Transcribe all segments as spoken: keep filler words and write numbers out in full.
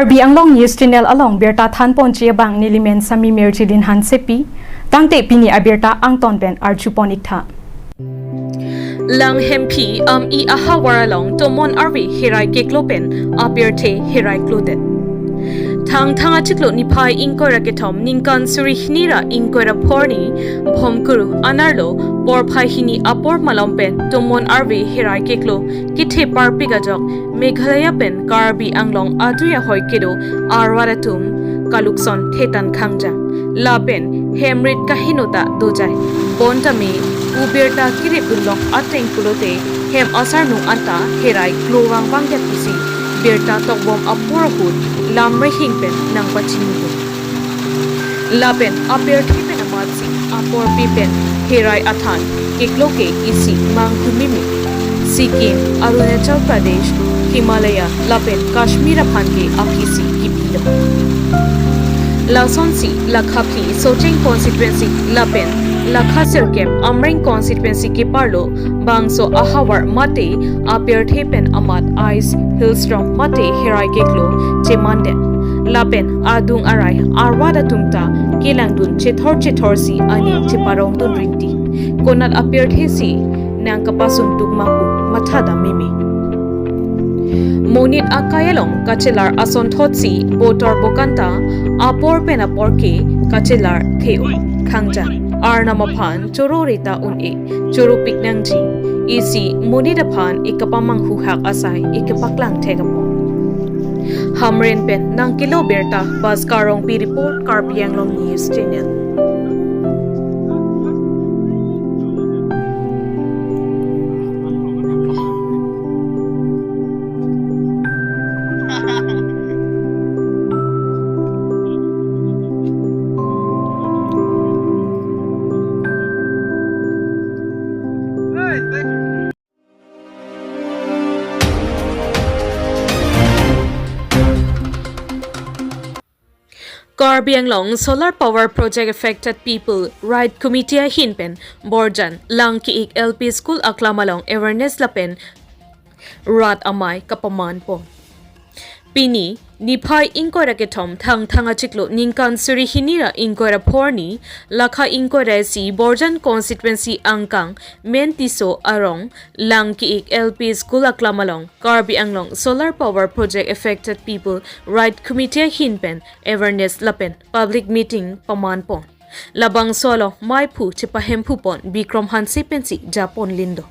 Karbi Anglong News Channel along birta thanponji abang nelimen Sami Mirjilin Hansepi, tangte pini abirta angton pen arjupon iktha. Langhemphi Ami ahavar along tomon arve herai keklo pen apirthe herai klodet. Thangthang achiklo niphai ingkoi ra kethom ningkan suri hini ra ingkoi ra phongo ni Bhomkuru anerlo porphai hini apor malom pen tomon arve herai keklo kethe parpik ajok Meghalaya pen Karbi Anglong adui ahoi kedo arwar atum kalukson thetan khangjang. Lapen hem rit kaheno ta dojai. Bonta me ubirta kirip dunlong ateng pulote hem asarnung anta herai klovang vangdet pusi birta tokbom apor ahut lamrehing pen nangpachini do. Lapen apirthe pen amatsi aporpi pen herai athan keklo ke isi manghu mimi. Sikkim, Arunachal Pradesh, Himalaya lapen Kashmir aphan ke aphisi kipilo. Lasonsi lakha phli Socheng constituency lapen lakha sirkep Amreng constituency keparlo bangso ahavar mate apirthe pen amat ice hailstorm mate herai keklo chemandet. Lapen adung arai arwat atum ta kelangdun chethor chethorsi aning cheparongdun rinti. Konat apirthe si nangkapasun tuk ma pu mathadam mimi. Monit akai along kachelar asonthotsi botor bokanta apor pen apor ke kachelar the-un khangjang. Arnam aphan choro rita un-e, choro pik nangji. Isi monit aphan ikapamanghu hak asai ikapaklang thek apon. Hamren pen nangkelo birta Bhaskar Rongpi report, Karbi Anglong News Channel. Karbi Anglong Solar Power Project Affected People Right Committee ahin pen Borjan Langki-ik L P School aklam along awareness lapen rat amei kapamanpon. Pini niphai ingkoi ra kethom Thangthang achiklo ningkan suri hini ra ingkoi ra phongo ni lakha ingkoi ra isi Borjan constituency angkang Mentiso arong Langki-ik L P School aklam along Karbi Anglong Solar Power Project Affected People Right Committee ahin pen awareness lapen public meeting pamanpon. Labangso along meiphu chepahemphupon Bikrom Hanse pensi japon lindo.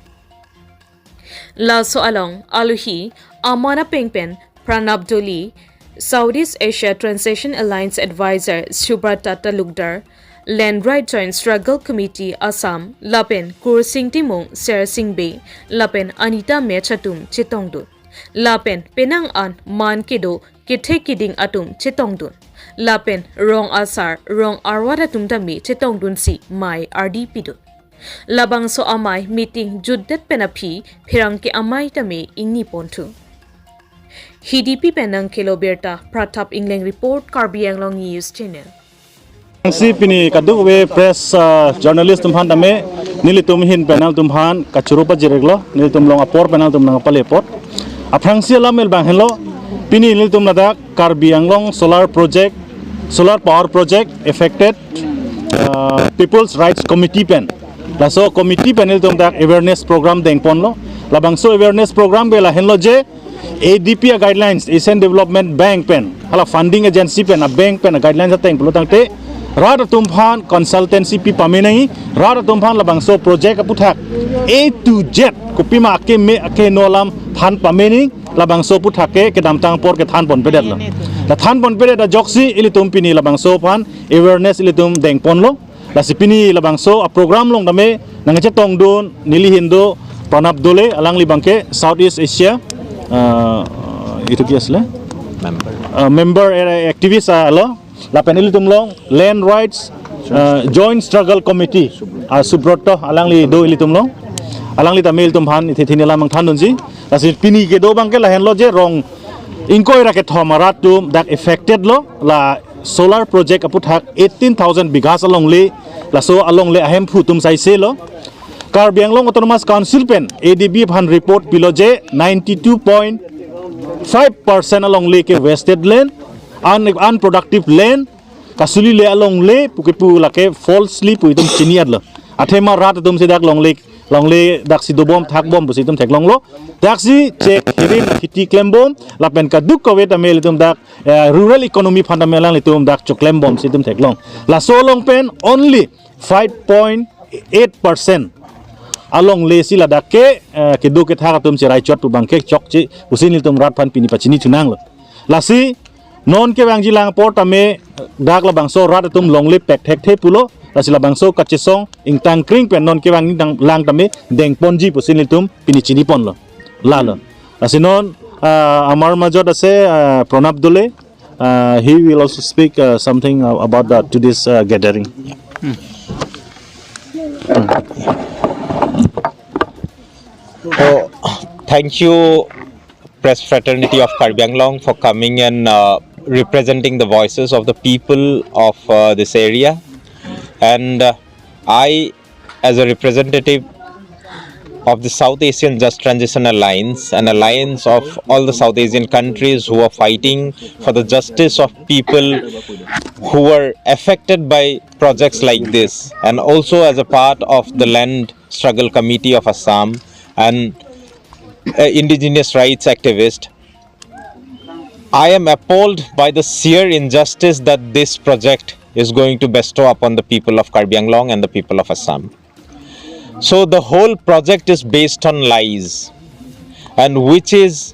Laso along alohi aman apeng pen Pranab Dole, Southeast Asia Transition Alliance Advisor Subrata Talukdar, Land Right Joint Struggle Committee Assam lapen Kursing Timung, Sersing Bey lapen Anita Mech atum chetongdun. Lapen penang an man kedo kethe kiding atum chetongdun. Lapen rong asar rong arwat atum tame chetongdunsi mei ardi pidun. Labangso amei meeting jutdet pen aphi pherangke amei tame ingniponthu. Hidipi pen nangkelo birta Pratap Ingleng report, Karbi Anglong News Channel. Aphrangsi pini kadokave press, ah, journalist atum aphan tame nelitum ahin pen nangtum aphan kachoro pajir-iklo, nelitum along apor pen nangtum nangpale apot. Aphrangsi alam abang henlo, pini nelitum ladak Karbi Anglong Solar Project, Solar Power Project Affected, ah, People's Rights Committee pen, laso committee pen nelitum dak awareness program dengponlo. Labangso awareness program ke lahenlo je A D B a guidelines, Asian Development Bank pen, hala funding agency pen, a bank pen a guidelines ateng pulo tangte rat atum aphan consultancy pi pame nangji, rat atum aphan labangso project aputhak A to Z, kopima akeme akeheno alam than pame nangji, labangso aputhak ke kedamtang apor ke thanponpedetlo. La thanponpedet ajoksi ilitum pini labangso aphan awareness ilitum dengponlo. Lasi pini labangso a program along tame nangchetongdun neli ahin do Pranab Dole, alangli abangke Southeast Asia, ah, itu ki asle? Member. Ah, member, eh, activist, ah, lo. Lapen ilitum along Land Rights, ah, Joint Struggle Committee, ah, Subroto, alangli do ilitum along. Alangli tame ilitum aphan ithi thini alam nangthandunji. Lasi pini kedo abangke lahenlo je rong ingkoi ra kethom arat atum dak affected lo, la solar project aputhak eighteen thousand bighas alongle, laso alongle ahemphu atum saiselo. Karbi Anglong Autonomous Council pen A D B aphan report pilo je ninety-two point five percent alongle ke wasted land, un unproductive land, kasuli le alongle pu kepu lake falsely pu itum chini-etlo. Athema rat atum si dak longle, longle dak si dobom thakbom pusi itum theklonglo. Dak si chek hirim khiti klembom lapen kaduk kave tame ilitum dak, eh, rural economy aphan tame alanglitum dak choklembom si itum theklong. Laso along pen only five point eight percent alongle si ladak ke, eh, kedo kethak atum si raichot pu abang ke chokche pusi nelitum rat aphan pini pachini chunanglo. Lasi non kevangji lang apor tame dak labangso rat atum longle pek thekthe pulo, lasi labangso kachesong ingtang kring pen non kevangji lang tame dengponji pusi nelitum pini chiniponlo. Lalo. Lasi non, ah, আমাৰ মাজত আছে, ah, প্ৰণৱ দলে. Uh, he will also speak, uh, something, uh, about the today's, uh, gathering. So, thank you, Press Fraternity of Karbi Anglong, for coming and, uh, representing the voices of the people of, uh, this area. And, uh, I, as a representative of the South Asian Just Transition Alliance, an alliance of all the South Asian countries who are fighting for the justice of people who were affected by projects like this, and also as a part of the Land Struggle Committee of Assam and, uh, indigenous rights activist. I am appalled by the sheer injustice that this project is going to bestow upon the people of Karbi Anglong and the people of Assam. So the whole project is based on lies, and which is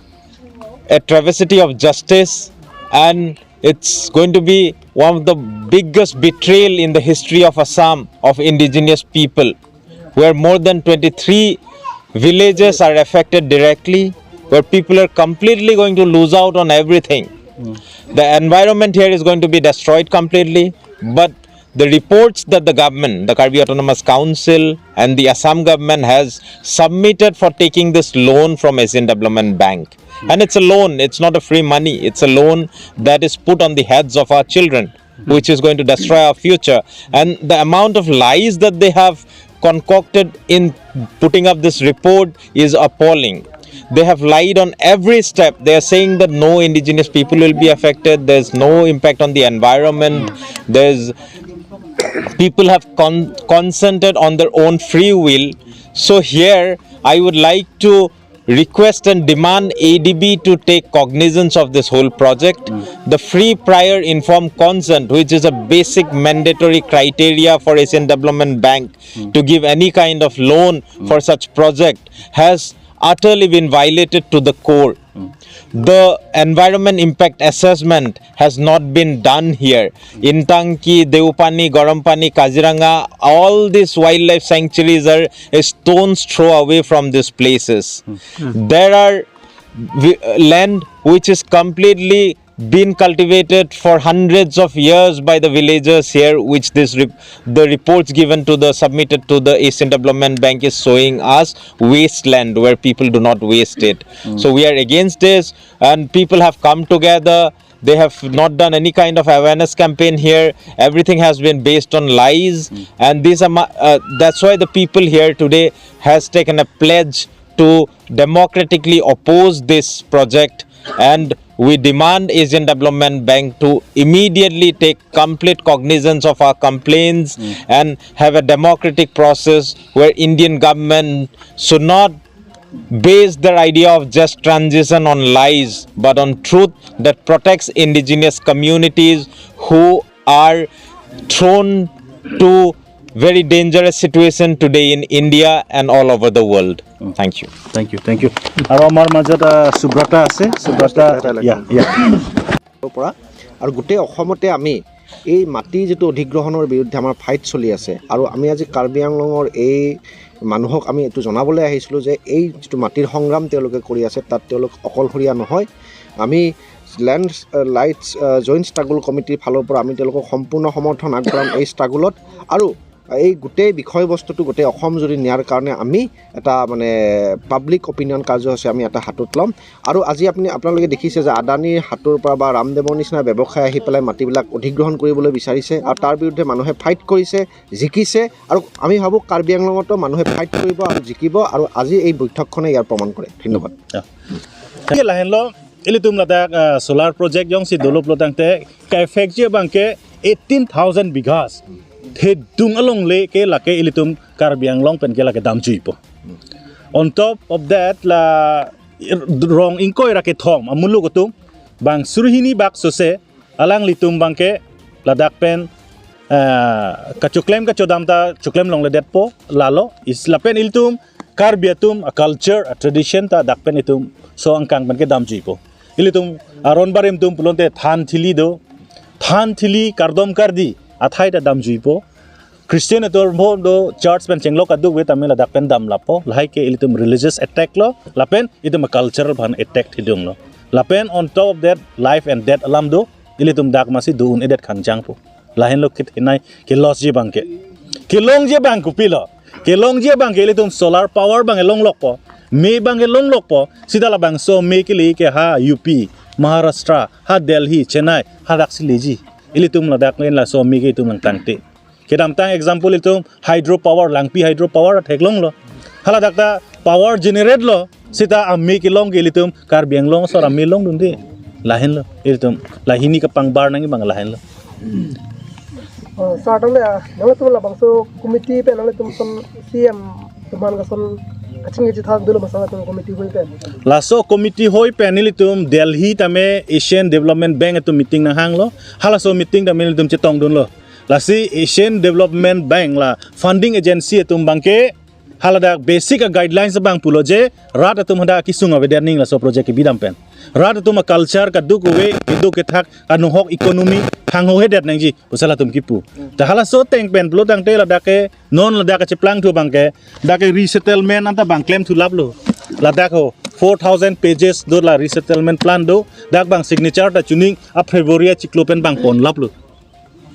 a travesty of justice, and it's going to be one of the biggest betrayal in the history of Assam, of indigenous people, where more than twenty-three villages are affected directly, where people are completely going to lose out on everything. The environment here is going to be destroyed completely, but the reports that the government, the Karbi Autonomous Council and the Assam government has submitted for taking this loan from Asian Development Bank, and it's a loan, it's not a free money, it's a loan that is put on the heads of our children, which is going to destroy our future. And the amount of lies that they have concocted in putting up this report is appalling. They have lied on every step. They are saying that no indigenous people will be affected, there's no impact on the environment, there's people have con- consented on their own free will. So here I would like to request and demand A D B to take cognizance of this whole project. The free prior informed consent, which is a basic mandatory criteria for Asian Development Bank to give any kind of loan for such project, has utterly been violated to the core. The environment impact assessment has not been done here. Intanki, Deopani, Garampani, Kaziranga, all these wildlife sanctuaries are a stone's throw away from these places. There are vi- land which is completely been cultivated for hundreds of years by the villagers here, which this re- the reports given to the submitted to the Asian Development Bank is showing us wasteland where people do not waste it. So we are against this, and people have come together. They have not done any kind of awareness campaign here. Everything has been based on lies, and these are ma- uh, that's why the people here today has taken a pledge to democratically oppose this project, and we demand Asian Development Bank to immediately take complete cognizance of our complaints and have a democratic process where Indian government should not base their idea of just transition on lies but on truth that protects indigenous communities who are thrown to very dangerous situation today in India and all over the world. Thank you. Thank you, thank you. আৰু আমাৰ মাজত, আহ, সুব্ৰতা আছে। Subrata, yeah, yeah. পৰা আৰু গোটেই অসমতে আমি এই মাটি যিটো অধিগ্ৰহণৰ বিৰুদ্ধে আমাৰ ফাইট চলি আছে আৰু আমি আজি কাৰ্বি আংলঙৰ এই মানুহক আমি এইটো জনাবলৈ আহিছিলোঁ যে এই যিটো মাটিৰ সংগ্ৰাম তেওঁলোকে কৰি আছে তাত তেওঁলোক অকলশৰীয়া নহয়। আমি লেণ্ড লাইটছ জইণ্ট ষ্ট্ৰাগল কমিটিৰ ফালৰ পৰা আমি তেওঁলোকক সম্পূৰ্ণ সমৰ্থন আগবঢ়াম এই ষ্ট্ৰাগলত। আৰু এই গোটেই বিষয়বস্তুটো গোটেই অসম জুৰি নিয়াৰ কাৰণে আমি এটা মানে পাব্লিক অপিনিয়ন কাৰ্যসূচী আমি এটা হাতত ল'ম। আৰু আজি আপুনি আপোনালোকে দেখিছে যে আদানীৰ হাতৰ পৰা বা ৰামদেৱৰ নিচিনা ব্যৱসায় আহি পেলাই মাটিবিলাক অধিগ্ৰহণ কৰিবলৈ বিচাৰিছে আৰু তাৰ বিৰুদ্ধে মানুহে ফাইট কৰিছে, জিকিছে। আৰু আমি ভাবোঁ কাৰ্বি আংলঙতো মানুহে ফাইট কৰিব আৰু জিকিব। আৰু আজি এই বৈঠকখনে ইয়াৰ প্ৰমাণ কৰে। ধন্যবাদ। Lahenlo Ilitum ladak, ah, solar project jongsi dolo pulo tangte, ka-affect ji abang ke eighteen thousand bighas. Thedung alongle ke lake ilitum Karbi Anglong pen ke lake damjuipo. On top of that, la rong ingkoi ra kethom amuluk atum, bang suri hini bak sose, alanglitum abang ke ladak pen, ah, kachoklem kachodam ta choklem longledetpo, lalo, is lapen ilitum Karbi atum a-culture, a-tradition ta dak pen itum so angkang pen ke damjuipo. Ilitum aron barim atum pulote than thili do, than thili kardom kardi athai ta damjuipo. Christian atum pho do, church pen chenglok kadokave tame ladak pen damlappo. Lahai ke ilitum religious attack lo, lapen itum cultural aphan attack thedung lo. Lapen on top of that, life and death alam do, ilitum dak masi do-un-edet khangjangpo. Lahenlo kethenei ke-loss ji abang ke. Kelong ji abang kopilo? Kelong ji abang ke ilitum solar power abang longlokpo, me abang longlokpo, sita labangso me kele ke ha U P, Maharashtra, ha Delhi, Chennai, hadaksi leji. Ilitum ladak pen laso me ke itum nangtangte. Kedamtang example ilitum hydro power, Langpi hydro power theklonglo. Haladak ta power generate lo, sita ame kelong ke ilitum Karbi Anglong asor ame longdunde. Lahenlo, ilitum la hini kapangbar nangji abang lahenlo. Oh, sir, tangte, ah, nanglitum labangso committee pen nanglitum ason C M atum aphan kason kachingki chethan dolo ma sir, nanglitum committee hoi pen? Laso committee hoi pen nelitum Delhi tame Asian Development Bank atum meeting nanghanglo. Halaso meeting tame nelitum chetongdunlo. Lasi Asian Development Bank la funding agency atum abang ke haladak basic a-guidelines abang pulo je, rat atum hadak kesung avedet nangji laso project kebidam pen. Rat atum a-culture kadokave, keduk kethak, anohok economy hanghohedet nangji pusi latum kipu. Ta halaso ateng pen pulo tangte ladak ke, non ladak kecheplangthu abang ke, dak ke resettlement anta abang klemthu laplo. Ladak ho four thousand pages do la resettlement plan do, dak abang signature ta chuning a-February achiklo pen abang pon laplo.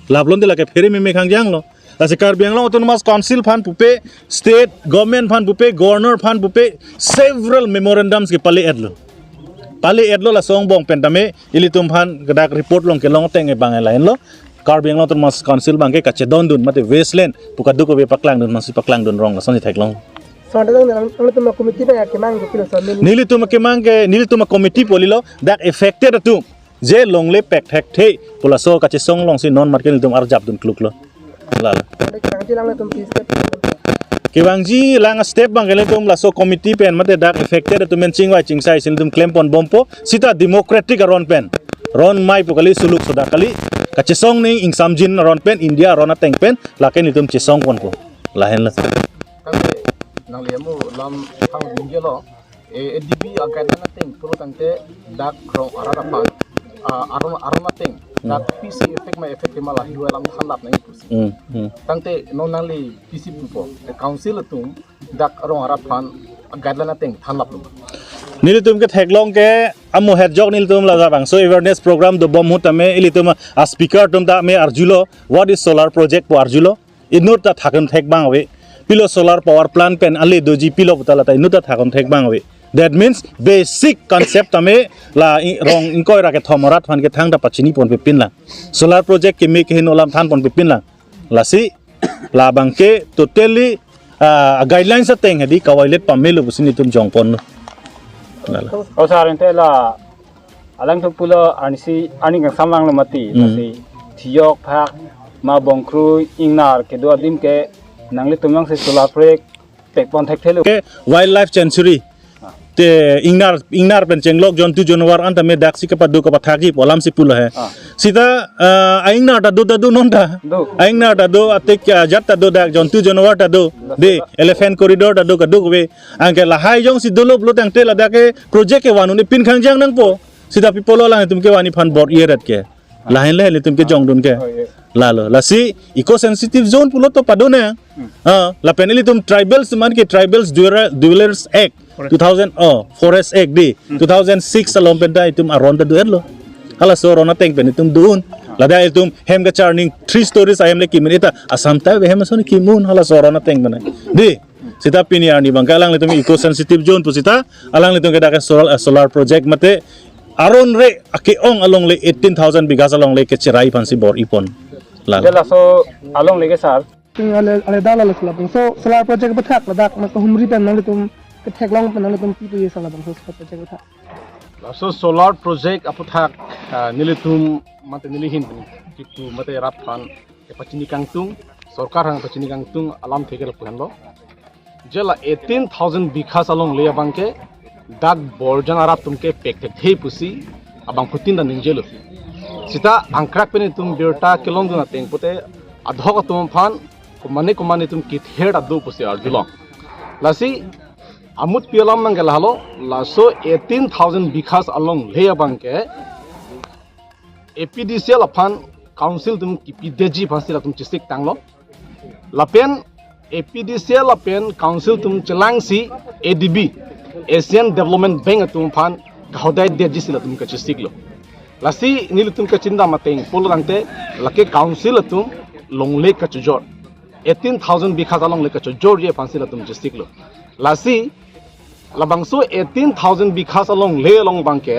Laplonte lake phere meme khangjanglo. Lasi Karbi Anglong Autonomous Council aphan pupe, state government aphan pupe, governor aphan pupe, several memorandums kepale-etlo. Pale-etlo, laso angbong pen tame ilitum aphan kedak report long kelong ateng abang lahenlo. Karbi Anglong Autonomous Council abang ke kachedondun mate wasteland pu kadokave paklangdun masi paklangdun rong lasonsi theklong. So, nanglitum committee abang kemang kopilo sir? Nelitum kemang ke, nelitum committee pu kalilo, dak affected atum je longle pek thekthe pu laso kachesong alongsi non market nelitum arjapdun kluklo. Lalo. Nanglitum kevangji lang atum pi step? Kevangji lang step abang ke nelitum laso committee pen mate dak affected atum pen chingvai chingsai si nelitum klempon bompo, sita democratic aron pen. Ron mei pu kali, suluk sodak kali, kachesong ning ingsamjin aron pen, India aron ateng pen, lake nelitum chesongponpo. Lahenlo. Tangte nangli amu lam thang dingje lo. Eh, A D B a-guideline ateng pulo tangte dak rong arat aphan, ah, aron, aron ateng dak pisi effect ma effect ma lahiwai alam thanlap nangji pusi. Hmm, hmm. Tangte non nangli pisi pupo, the council atum dak rong arat aphan a-guideline ateng thanlaplo? Nelitum ketheklong ke amu hetjok nelitum la labangso awareness program dobom ahut tame ilitum a-speaker atum tame arjulo, what is solar project pu arjulo. Inut ta thakon thek abang ave. Pilo solar power plant pen ale doji pilo puta lata inut ta thakon thek abang ave. That means basic concept tame la i-, rong ingkoi ra kethom arat aphan ke thangta pachiniponpepin lang. Solar project keme keheno alam thanponpepin lang. Lasi labang ke totally, ah, guidelines ateng hedi kavailet pamelo pusi nelitum jongponlo. Lalo. Oh, sir, ante la alangtum pulo arnisi, arni kangsam vanglo mati, hmm, lasi thiyok phak ma bongkrui ingnar kedo adim ke nanglitum vangsi solar project pekpon thekthelo. Ke wildlife sanctuary. Te ingnar, ingnar pen chenglok jontu jonwar anta me daksi kepado kepathakji pu alamsi pulo he. Ah. Sita, ah, a-ingnar ta do, ta do non ta. Do. A-ingnar ta do, atik, ah, jat ta do, dak jontu jonwar ta do. Do. De, elephant corridor ta do, kadokave. Anke lahai jongsi dolo pulo tangte ladak ke project kevan un-e pin khangjang nangpo. Sita pi pulo alangtum kevan-i aphan bor-i eret ke. Lahenle ilitum kejongdun ke. Oh, iya. Lalo. Lasi eco sensitive zone pulo to padonang. Hmm. Ah, lapen ilitum tribals man ke Tribals Dweller-, Dwellers Act. Forest. Two thousand, oh, Forest Act di. Hmm. Two thousand six along pen ta itum aron ta do-etlo. Halaso aron ateng pen itum do-un. Ladak itum hem kacharning three stories ahem le kimin, ita Assam ta ve hem ason kimun halaso aron ateng pen. Di. Sita pini arni abang ke alanglitum eco sensitive zone pu sita, alanglitum ke dak ke solar, eh, solar project mate aron re ake-ong alongle eighteen thousand bighas alongle kecherai aphansi bor-ipon. Lalo. Ante laso alongle ke sir. Ante ale, ale dak lalo labangso solar project aputhak ladak nangkahumri pen nanglitum ketheklong pen nanglitum pi pu ye sir labangso solar project aputhak? Laso solar project aputhak, ah, nelitum mate neli ahin pen kipu mate rat aphan kepachini kangtung, sorkar aphan pachini kangtung alamthe ke lapu henlo. Je la eighteen thousand bighas alongle abang ke dak Borjan arat atum ke pek thekthe pusi abangphutin ta ningjelo. Seta angkrak pen itum birta kelongdun ateng pute adhok atum aphan komane komane itum kether ta do pusi arjulong. Lasi amutpi alam abang ke lahelo, laso eighteen thousand bighas alongle abang ke A P D C L aphan council atum kipidetji aphansi latum chesik tanglo. Lapen A P D C L lapen council atum chelangsi A D B, Asian Development Bank atum aphan kahodai detji si latum kachesiklo. Lasi nelitum kachini dam ateng pulo tangte lake council atum longle kachojor, eighteen thousand bighas alongle kachojorji aphansi latum chesiklo. Lasi labangso eighteen thousand bighas alongle along abang ke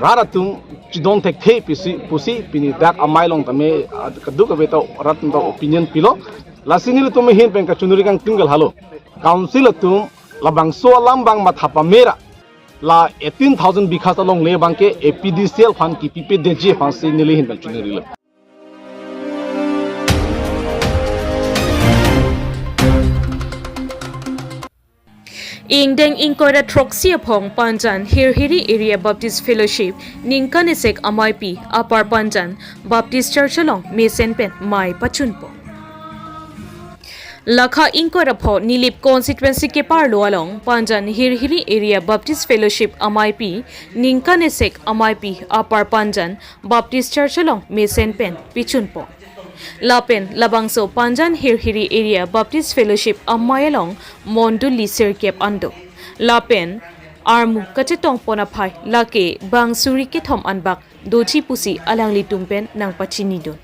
rat atum chidon thekthe pusi, pusi pini dak amei along tame, ah, kadokave ta rat atum ta opinion pilo. Lasi nelitum ahin pen kachiningri kangtung ke lahelo, council atum labangso alam abang matha pamera, la eighteen thousand bighas alongle abang ke A P D C L aphan kipipedetji aphansi neli ahin pen chiningrilo. Ingdeng ingkoi ra throksi aphong Panjan Hirhiri Area Baptist Fellowship ningkan esek ameipi Upper Panjan Baptist Church along mesen pen mei pachunpo. Lakha ingkoi ra pho Nilip constituency keparlo along Panjan Hirhiri Area Baptist Fellowship ameipi ningkan esek ameipi Upper Panjan Baptist Church along mesen pen pichunpo. Lapen labangso Panjan Hirhiri Area Baptist Fellowship amei along mondoli sirkep an do. Lapen armu kachetongpon aphai lake bang suri kethom anbak doji pusi alanglitum pen nangpachinidun.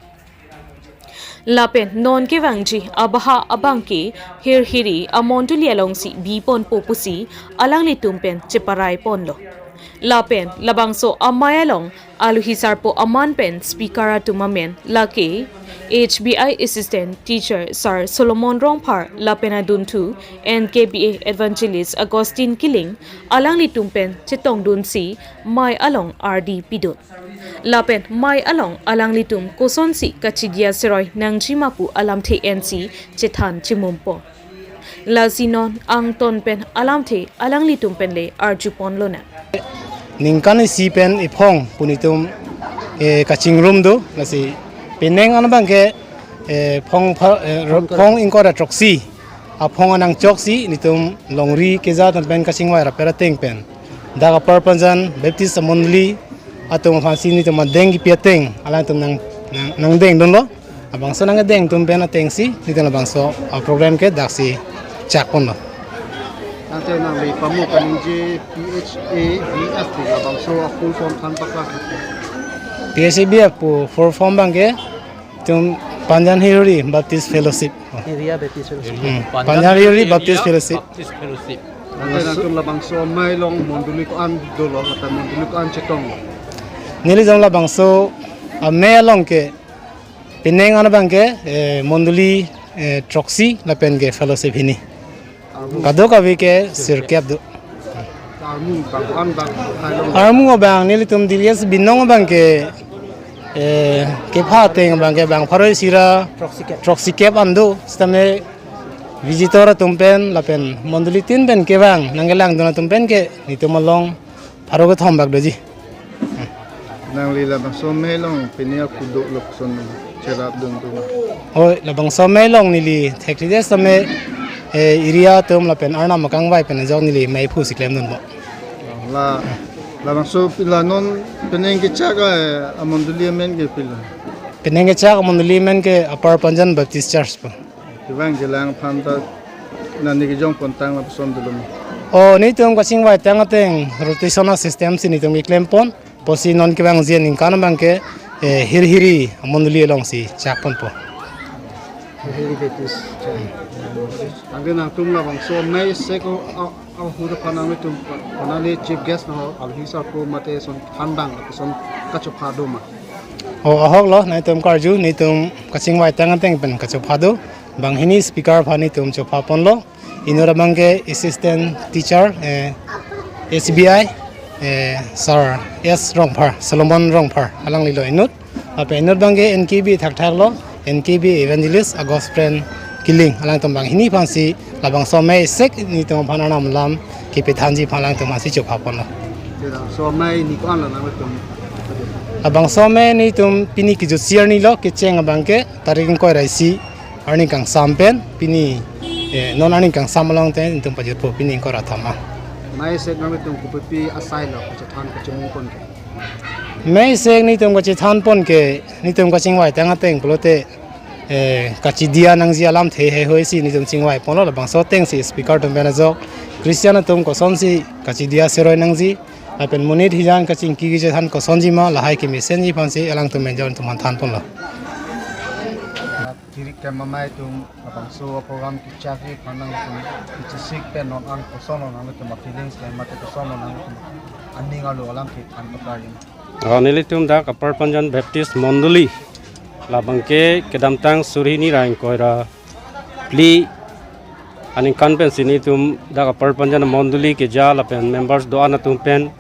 Lapen non kevangji abaha abang ke Hirhiri amondoli alongsi biponpo pusi alanglitum pen cheparai ponlo. Lapen labangso amei along alohi sarpo aman pen speaker atum amen lake H B I Assistant Teacher Sir Solomon Rongphar lapen adunthu N K B A Evangelist Augustine Killing alanglitum pen chetongdunsi mei along ardi pidun. Lapen mei along alanglitum kosonsi kachidia seroi nangjima pu alamthe ensi chethan chimumpo. Lasi non angton pen alamthe alanglitum pen le arjuponlonang. Ningkan isi pen iphong pu netum, eh, kachingrum do, lasi penang an abang ke, eh, phong pha-, eh, ro-, phong ingkoi ra throksi aphong anangchoksi netum longri keja atum pen kachingvai rapet ateng pen dak Upper Panjan Baptist amondoli atum aphansi netum adeng kipi ateng alangtum nang, nang, nangdengdunlo. Labangso nangdeng atum pen atengsi netum labangso aprogram ke daksi chakponlo. Tangte nangli pamo kaningje P H A B F pu labangso a-full form than pakla. P H A B F pu full form abang ke itum Panjan Hirhiri Baptist Fellowship. Area Baptist Fellowship. Hmm. Panjan Hirhiri Baptist Fellowship. Baptist Fellowship. Tangte nangtum labangso amei along mondoli ko-an dolo, lapen mondoli ko-an chetong? Neli jong labangso amei along ke penang an abang ke, eh, mondoli, eh, throksi lapen ke fellowship hini. Kadokave ke sirkep do. Armu bang ko-an bang hai along? Armu abang nelitum D L S binong abang ke, eh, kepha ateng abang ke bang pharo isi ra throksi kep. Throksi kep an do. Sitame visitor atum pen lapen mondoli tin pen kevang nangkelangdun atum pen ke netum along pharo kethom bak doji. Nangli labangso amei along pini akudok lokson cherapdun tu? Hoi, labangso amei along neli thekthe sitame, eh, area atum lapen arnam akangvai pen ajok neli meiphu si klemdunpo. La, labangso pila non penang kechak, eh, amondoli amen ke pila? Penang kechak amondoli amen ke Upper Panjan Baptist Church pu. Kevang kelang aphan ta nangli kejongpontang lapuson dolo ma? O, netum kachingvai tang ateng rotation a-system si netum keklempon. Pusi non kevangji aningkan abang ke, eh, Hirhiri amondoli alongsi chakponpo. Hirhiri Baptist. Tangte nangtum labangso amei seko a, ahut aphan nangtum, nangli chief guest na ho, alohi sarpo mate son thandang lapuson kachopha do ma? O, ahoklo, netum karju, netum kachingvai tang ateng pen kachopha do. Banghini speaker aphan netum chophaponlo. Inut abang ke assistant teacher, eh, S B I. Eh, Sir S Rongphar, Solomon Rongphar, alanglilo inut. Lapen inut abangke N K B thakthak lo, N K B Evangelist August Friend Killing, alangtum banghini aphansi, labangso amei sek nelitum aphan Arnam alam kepathanji aphan alangtum aphansi chupha ponlo. Sir, so amei ni ko-an lo nangtum? Labangso amei nelitum pini kejut sir ni lo, kecheng abangke tarik ingkoi ra isi arni kangsam pen, pini, eh, non arni kangsam along te nelitum pajutpo, pini ingkoi ra thom an. Amei sek nangtum kopi-pi asai lo kachethan kachimung pon ke? Amei sek nelitum kachethan pon ke, nelitum kachingvai tang ateng pulote, eh, kachidia nangji alamthe heihui si nelitum chingvai ponlo, labangso atengsi speaker atum pen ajok Christian atum kosonsi kachidia seroi nangji, lapen monit hijan kachingki kachethan kosonji ma, lahai kemesenji aphansi alangtum enjon atum aphan than ponlo. Tirik ke mamai atum labangso program kechak ji aphan nangtum kechesik pen non an koson lo nangtum feelings ke mate koson lo nangtum aning arlo alam kethan pakar ji? Oh, nelitum dak Upper Panjan Baptist Mondoli labangke kedamtang suri hini ra ingkoi ra phli aningkan pensi nelitum dak Upper Panjan Mondoli keja lapen members do-an atum pen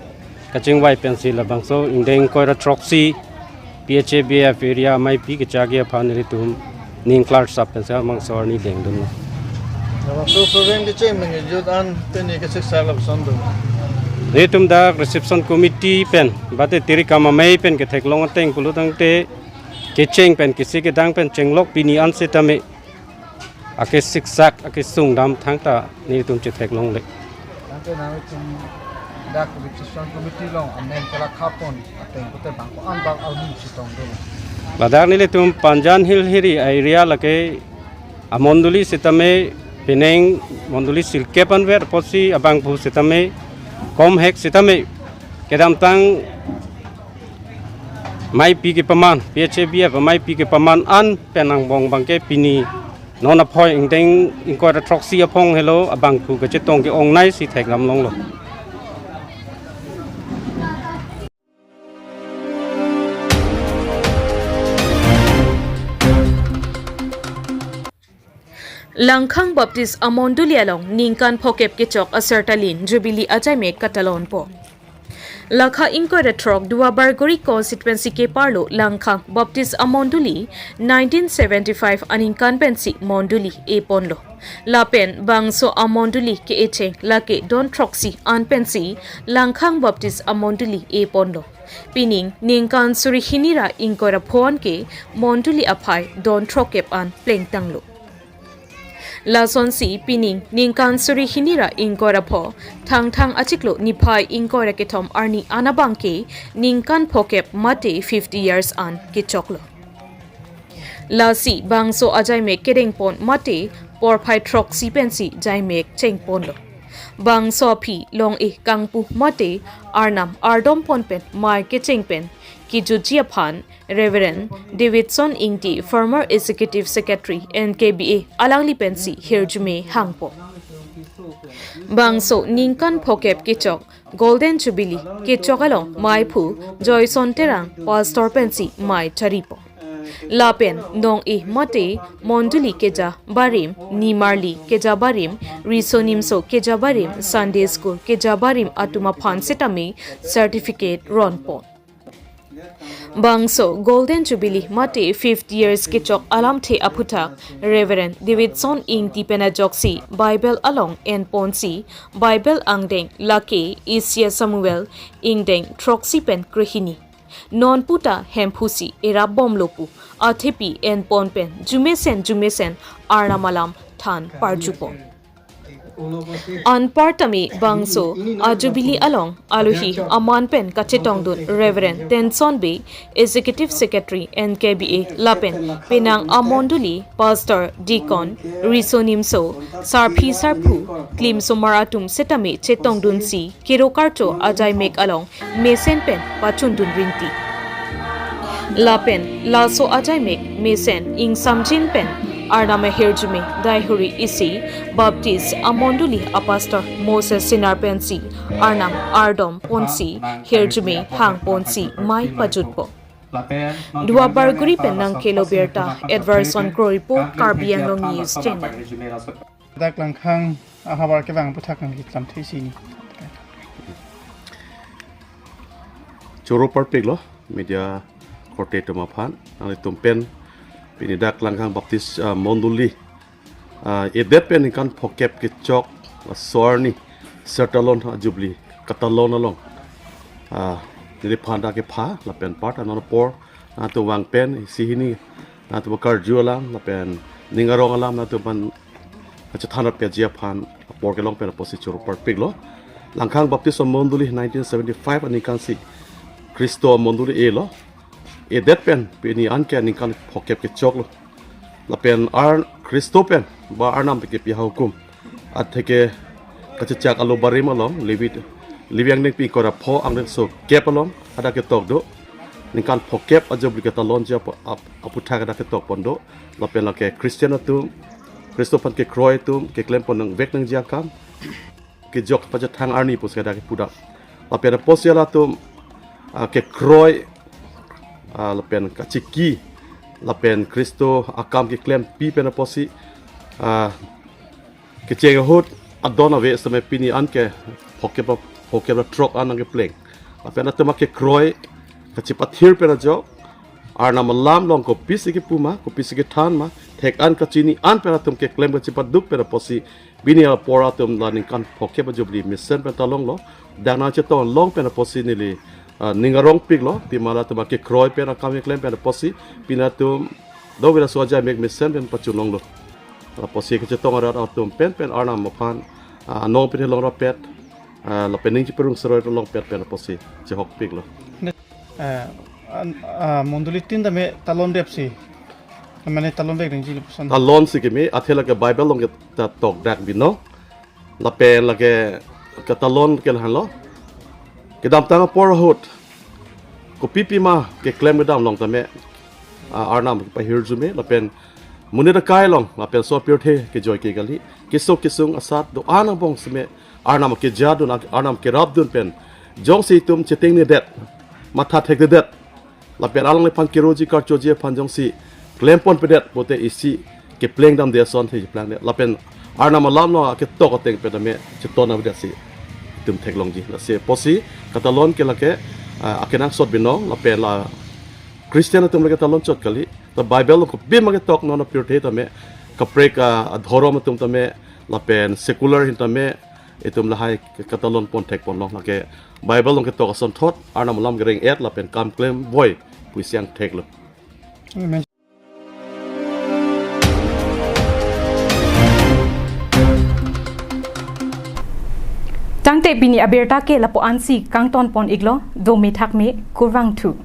kachingvai pensi labangso ingdeng ingkoi ra throksi P H A B F area ameipi kechak ji aphan nelitum ning klar sap pensi labangso arni dengdunlo. Labangso program kecheng pen kejut an pini kesiksak lapuson do. Nelitum dak reception committee pen, bate tirik amamei pen ketheklong ateng pulo tangte, kecheng pen kisi kedang pen chenglok pini an setame akesiksak akesung dam thangta nelitum chetheklongle. Tangte nangtum dak reception committee along amen kelakha pon ateng pute bang ko-an bang arni chetongdun? Ladak nelitum Panjan Hill Hills area lake amondoli setame penang mondoli silkep anver apotsi abangphu setame komhek setame kedamtang ameipi kepaman, P H A B F ameipi kepaman an pen angbong abangke pini non aphoi ingdeng ingkoi ra throksi aphong helo abangphu kachetong ke-ongnei si thekdam longlo. Langkhang Baptist Amondoli along ningkan phokep kechok asartalin Jubilee ajaimek katalonpo. Lakha ingkoi ra throk Duar Bagori constituency keparlo Langkhang Baptist Amondoli nineteen seventy-five aningkan pensi mondoli eponlo. Lapen bangso amondoli ke-echeng lake don throksi an pensi Langkhang Baptist Amondoli eponlo. Pining ningkan suri hini ra ingkoi ra pho an ke mondoli aphai don throkkep an plengtanglo. Lasonsi pining ningkan suri hini ra ingkoi ra pho, Thangthang achiklo niphai ingkoi ra kethom arni an abangke ningkan phokep mate fifty years an kechoklo. Lasi bangso ajaimek kedengpon mate porphai throksi pensi jaimek chengponlo. Bangso aphi long-e kangpu mate Arnam ardompon pen mei kecheng pen kejutji aphan Reverend Davidson Ingti, former Executive Secretary, N K B A, alangli pensi hirjume hangpo. Bangso ningkan phokep kechok Golden Jubilee kechok along meiphu Joyson Terang, Pastor pensi mei charipo. Lapen nong-e mate mondoli keja barim, nimarli keja barim, riso nimso keja barim, Sunday School keja barim atum aphan setame certificate ronpon. Bangso Golden Jubilee mate fifty years kechok alamthe aphuthak Reverend Davidson Ingti pen ajoksi Bible along enponsi Bible angdeng lake Isi Samuel ingdeng throksi pen krehini. Non puta Hemphu si erap bomlo pu athepi enpon pen jumesen jumesen Arnam alam than parjupon. Anpartame bangso a Jubilee along alohi aman pen kachetongdun Reverend Tenson Bey, Executive Secretary N K B A, lapen penang amondoli, Pastor, Deacon, riso nimso, sarpi sarpo, klimsomar atum setame chetongdunsi kero karcho ajaimek along mesen pen pachundun rinti. Lapen laso ajaimek mesen ingsamjin pen Arnam ahirjume daihuri isi Baptist amondoli apastor Moses Sinar pensi Arnam ardom ponsi hirjume hang ponsi mei pajutpo. Duar Bagori pen nangkelo birta, Edwardson Kro report, Karbi Anglong News Channel. Dak Langkhang ahavar kevang aphuthak nangkeklamthe isi ni. Choro parpiklo media korte atum aphan, nanglitum pen pini dak Langkhang Baptist ah, Mondoli ah, edet pen ningkan phokep kechok ah, so arni Sir Talon ah, Jubilee katalon along ah, neliphan dak kepha lapen part anon apor nangtum vang pen isi hini nangtum karju alam lapen ning arong alam nangtum aphan kachethan rap keji aphan apor kelong pen apotsi choro parpiklo. Langkhang Baptist Mondoli nineteen seventy-five aningkan si Khristo Mondoli elo. Edet pen pini anke ningkan phokep kechoklo. Lapen ar Khristo pen ba Arnam pen kepi ahukum atheke kachechak alo barim along Levi Levi angdengpi ingkoi ra pho angdengso kep along hadak ketok do. Ningkan phokep a Jubilee katalonji ap- ap- aphuthak hadak ketok pon do. Lapen lake Christian atum, Khristo aphan kekroi atum keklem pon nangvek nangji akam kejok pachethang arni pusi hadak kepu dak. Lapen apotsi halatum ah, kekroi ah, lapen kachiki lapen Khristo akam keklempi pen apotsi ah, kecheng ahut adon ave seme pini anke phokep phokep ra throk an nangkepleng. Lapen atum akekroi kachipathir pen ajok Arnam alam along kopisi kepu ma, kopisi kethan ma, thek an kachini an pen atum keklem kachipaduk pen apotsi pini apor atum la ningkan phokep a Jubilee mesen pen talonglo. Dak nangchetong long pen apotsi neli ah, ning arong piklo, pima latum akekroi pen akam keklem pen apotsi pini atum dovira suaja mek mesen pen pachunonglo. Apotsi kachetong arat atum pen pen Arnam aphan ah, anong pen long rapet ah, lapen ning chiperung seroi long pet pen apotsi chehok piklo. Eh, an- ah, Mondoli tin tame talon depsi. Mane talon dep ningji lapuson. Talon si keme, athe lake Bible along ke ta tok dak binong. Lapen lake katalon ke lahenlo. Kedamtang apor ahut kopi pima keklem kedam long tame ah, Arnam pahirjume lapen monit akai along lapen so pirthe kejoi ke kali. Kesung kesung asat do-an angbong seme Arnam kejadun, Arnam kerapdun pen jongsi itum chetengnedet, matha thekdedet, lapen alangliphan keroji karchoji aphan jongsi klem ponpedet pote isi kepleng damde ason the plengde. Lapen Arnam alam along aketok ateng pen tame cheton avedet si itum theklongji. Lasi apotsi katalon ke lake ah, akenangsot binong lapen la Christian atum lake talon chot kali. Ta Bible along kopi ma ketok non apirthe tame kaprek ah, adhorom atum tame lapen secular ahin tame itum lahai katalon pon thek pon long. Lake Bible along ketok asonthot Arnam alam kereng et lapen kam klem voi pusi angtheklo. Amen. Tangte pini abirta ke lapu-ansi kangton pon iklo, do methak me kurvangthu.